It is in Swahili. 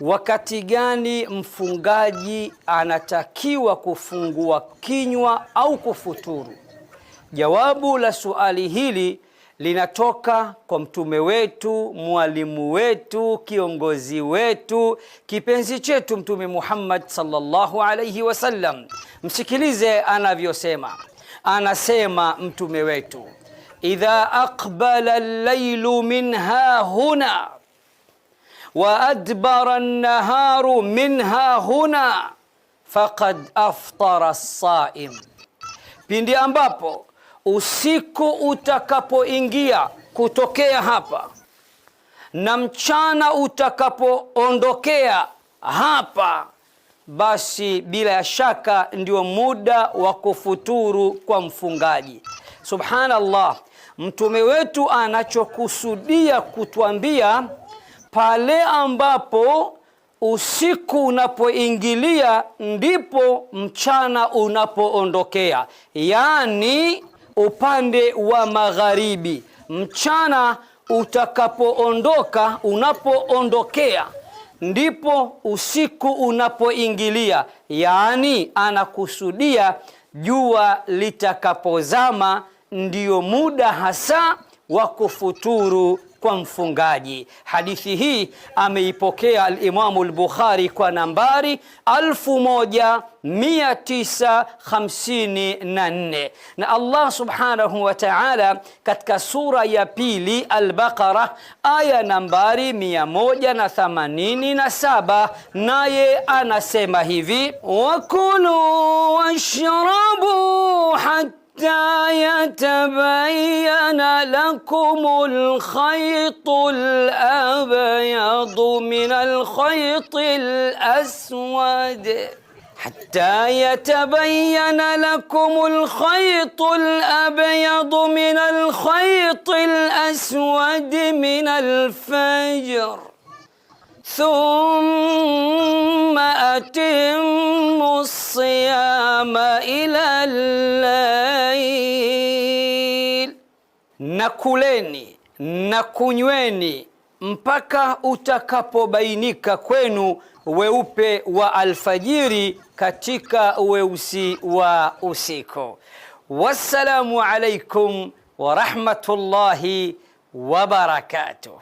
Wakati gani mfungaji anatakiwa kufungua kinywa au kufuturu? Jawabu la suali hili linatoka kwa mtume wetu, mwalimu wetu, kiongozi wetu, kipenzi chetu, Mtume Muhammad sallallahu alayhi wasallam. Msikilize anavyosema. Anasema mtume wetu, idha aqbala al-lailu min hahuna wa adbara an-naharu min hahuna faqad aftara as-saim, pindi ambapo usiku utakapoingia kutokea hapa na mchana utakapoondokea hapa, basi bila ya shaka ndio muda wa kufuturu kwa mfungaji. Subhanallah, mtume wetu anachokusudia kutwambia pale ambapo usiku unapoingilia ndipo mchana unapoondokea, yaani upande wa magharibi. Mchana utakapoondoka, unapoondokea ndipo usiku unapoingilia, yaani anakusudia jua litakapozama ndiyo muda hasa wa kufuturu kwa mfungaji. Hadithi hii ameipokea Alimamu Lbukhari kwa nambari 1954 na Allah subhanahu wa ta'ala katika sura ya pili Al-Baqara aya nambari 187, naye anasema hivi: wakulu washrabu hatta يتبين لكم الخيط الأبيض من الخيط الأسود حتى يتبين لكم الخيط الأبيض من الخيط الأسود من الفجر ثم أتموا الصيام إلى الليل. Na kuleni na kunyweni mpaka utakapobainika kwenu weupe wa alfajiri katika weusi wa usiku. Wassalamu alaikum wa rahmatullahi wa barakatuh.